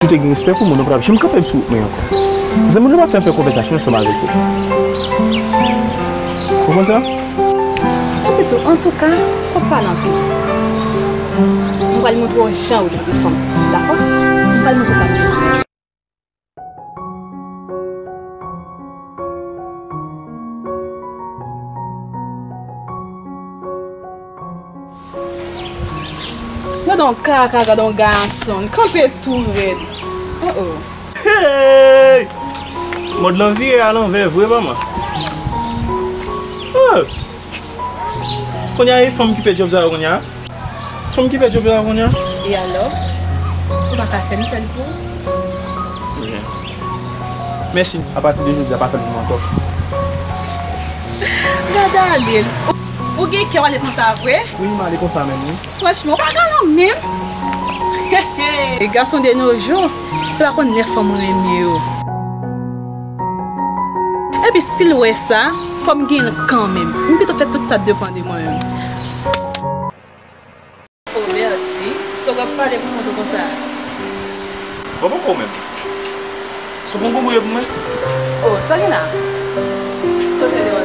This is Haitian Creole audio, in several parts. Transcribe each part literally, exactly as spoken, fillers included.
Ou te gen respè pou mwen, ou pa t ap janm kanpe m sou wout mwen ankò. Zanmi, nou pa fè m fè konvèsasyon ansanm avèk ou. Ou konn sa? Epi tou, antouka, twòp pale anpil. M pral montre w jan ou dwe fanm, dakò? M pral montre sa m bezwen. Gade yon kaka, gade yon gason, kanpe tou rèd. Oh oh. Hey! Mond lan vire alanvè vre, manman. Oh! Kounye a, e fanm ki fè djòb sa yo kounye a? Fanm ki fè djòb sa yo kounye a? E alò? Ou pa ka fè m fè l pou ou? Byen. Mèsi. Apati de jodi a, pa fè l pou mwen ankò. Gade ale l. Ou, ou gen kè w ale konsa vre? Wi, m ale konsa menm, wi. Franchman, ou pa galan menm. E gason de nos jours, li pa konn lè fanm renmen yo. Epi si l wè sa, fò m genyen l kanmenm. M pito fè tout sa depann de mwen menm. O Berti, sa w ap pale pou kont ou konsa? Bon, poko menm. Sa w poko pou mwen? O, sa gen la? Sa w te di la?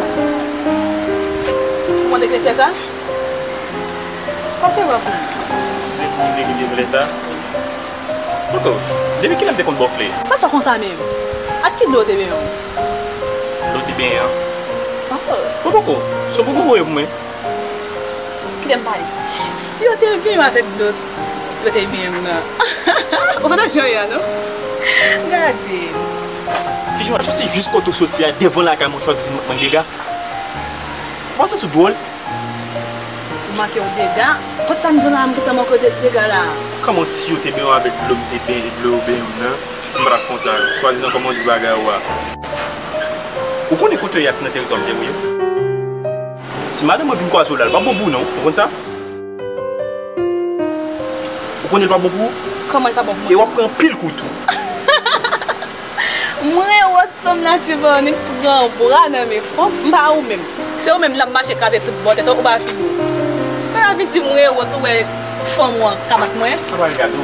Ou konn te fè sa? Pase wè pou mwen. Si se pou mwen te kite m fè sa? Poko, depi kilè m te konn ba w fle? Sa fè konsa menm? Ak ki dlo w te benyen w? Dlo te benyen an? Poko. Bon, poko, sa w poko voye pou mwen? Kite m pale. Si yo te benyen w avèk dlo, dlo te benyen m nan. Ou pa ta jan ya, non? Gade. Kijan w ap soti jis kote w soti a, devan lakay mwen, chwazi vin mwen dega? Ou panse sou dwòl? Ou manke w dega? Kot sa m di w la, m gentan manke w de-, dega la. Kòman si yo te benyen w avèk dlo, m te benyen dlo, yo benyen m nan? M pa t ap konsa. Swadizan kòman w di bagay ou a. Ou konnen kote w ye a, se nan teritwa m te voye w. Si madanm mwen vin kwaze w la, l p ap bon pou ou non. Ou konn sa? Ou konnen l p ap bon pou ou? Kòman l p ap bon pou mwen? E w ap pran anpil kou tou. Mwen wè w sanm la ti vann pran bra nan men fanm, m pa ou menm. Se ou menm l ap mache kraze tout bò tèt ou, ou pa figi w. Fè la vin di m mwen wè w, ou wè fanm ou an kab ak mwen. Sa pral gade w.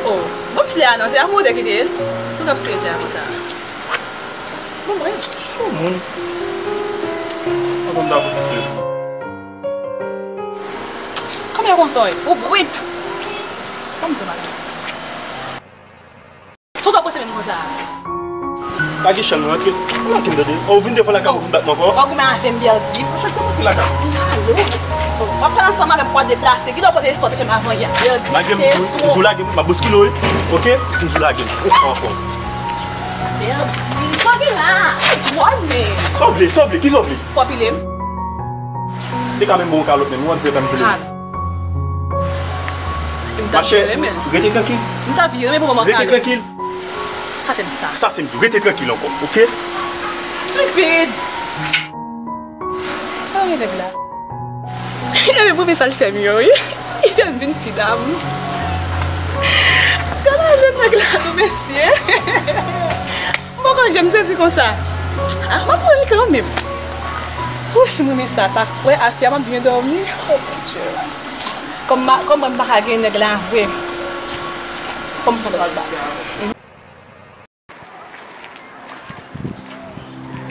O, bon, m fle a non, se avè w te kite l. Si w t ap serye fle a konsa. Bon, mwen. Sou moun. Mwen konn ta pou fle. Kòman konsa w ye? Ou brit. Ban m di w bagay. Sa w t ap panse menm konsa a? Pa gen chan, nou rantre. Nou rantre m tande. O, ou vin devan lakay mwen, ou vin bat mwen ankò. W ap goumen avè m, Berdi. Mwen chak fwa m rantre lakay mwen. Alo. W ap pale ansanm avè m pou w deplase. Kilè w panse istwa te fè m avan yè? Berdi, lage m, m di w, m di w lage m, m ap bouskile w, wi. Oke? M di w lage m. Ou pran ankò. Berdi, sa w gen la? Ou dwòl, men. Sa w vle, sa w vle, kisa w vle? Fò pile m. Li ka menm ba w kalòt menm, ou ap di l pa m vle. Kal. M t ap byen renmen l. Machè, rete trankil. M t ap byen renmen pou mwen. Rete trankil. Pa fè m sa. Sa se m di w, rete trankil ankò, oke? Stupid! Gade nèg la. Ebyen, premye sa l fè m yo, wi. Li fè m vin pi damou. Gade lè nèg la tou, mesye. M poko janm sezi konsa. Ah, m ap pran li kanmenm. Wouch, m renmen sa. Sa, wè, aswè a m ap byen dòmi. Oh, mon Dieu. Kòm ma-, kòm mwen m pa ka gen nèg la vre. Fò m pran lòt baz.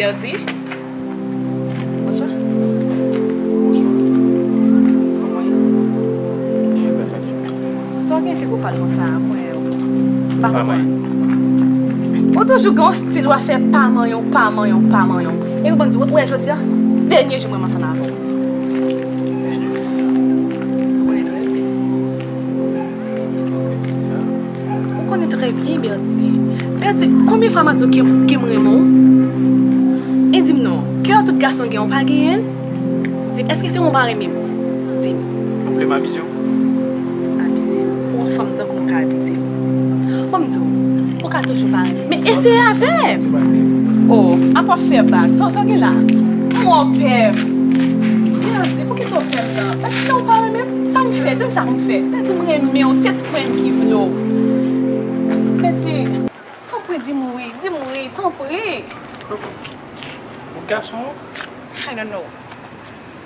Berdi? Bonswa. Bonswa. Kòman w ye? Byen, grâce à Dieu. Sa w gen figi w pal konsa a, mwen, m pa konprann. Ou toujou gen yon stil w ap fè pa manyen w, pa manyen w, pa manyen w. Epi bon, di, ou wè jodi a, dènye jou mwen ansanm avè w. Dènye jou konsa. Ou konnen trè byen. Ou konnen trè byen, Berdi. Berdi, konbyen fwa m a di w ke, ke m renmen w? E di m non, kè tout gason gen, ou pa genyen l? Di m, èske se mwen ou pa renmen m? Di m. Ou vle m abize w? Abize m? Ou yon fanm tankou m ou ka abize m? Bon, m di w, ou ka toujou pa renmen m. Men eseye avè m! Oh, apa w ap fè bak? Sa, sa w gen la? M wè w pè m. Berdi, poukisa w pè m nan? Èske se ou pa renmen m? Sa m fè? Di m sa m fè. Berdi, m renmen w, se tèt mwen ki vle w. Berdi, tanpri, di m wi, di m wi, tanpri. Ou gason? I don't know.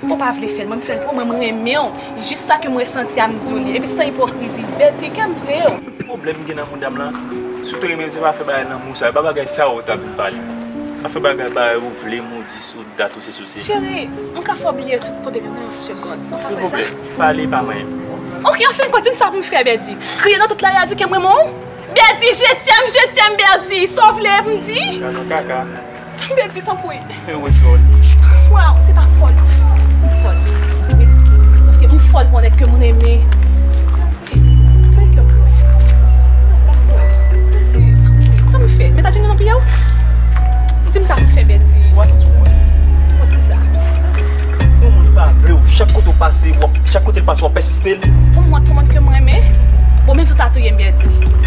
Ou pa vle fè l, mwen m fè l pou mwen, mwen renmen w. Jis sa ke m resanti a, m di w li. Epi san ipokrizi, Berdi, kè m vle w. Pwoblèm m gen nan mouda m lan, si w te renmen m, se pa fè bagay lanmou sa, e pa bagay sa w ta vin pale. Pa fè bagay, bagay ou vle, m ou dis ou dat ou sesi ou sela. Cheri, m ka fè w bliye tout pwoblèm yo nan yon segond. Silvouplè, pale pa manyen m. Ok, anfen, di m sa pou m fè, Bèdi. Kriye nan tout lari a di ke m renmen w? Bèdi, je t'aime, je t'aime, Bèdi. Sa w vle pou m di? Gad yon kaka. Bèdi, tanpri. Waw, se pa fòl. M fòl. Men, sòf ke m fòl pou nèg ke m renmen. Bèdi, bay kè m plen. Bèdi, tanpri, sa m fè? Met ajenou nan pye w. Di m sa pou m fè, Bèdi. Ou pa santi w mwen? Mwen ki sa? Yon moun pa vle w. Chak kote w pase, w ap, chak kote l pase, w ap pèsiste l. Pou mwen, pou moun ke m renmen. Bon, menm si w ta touye m, Bèdi.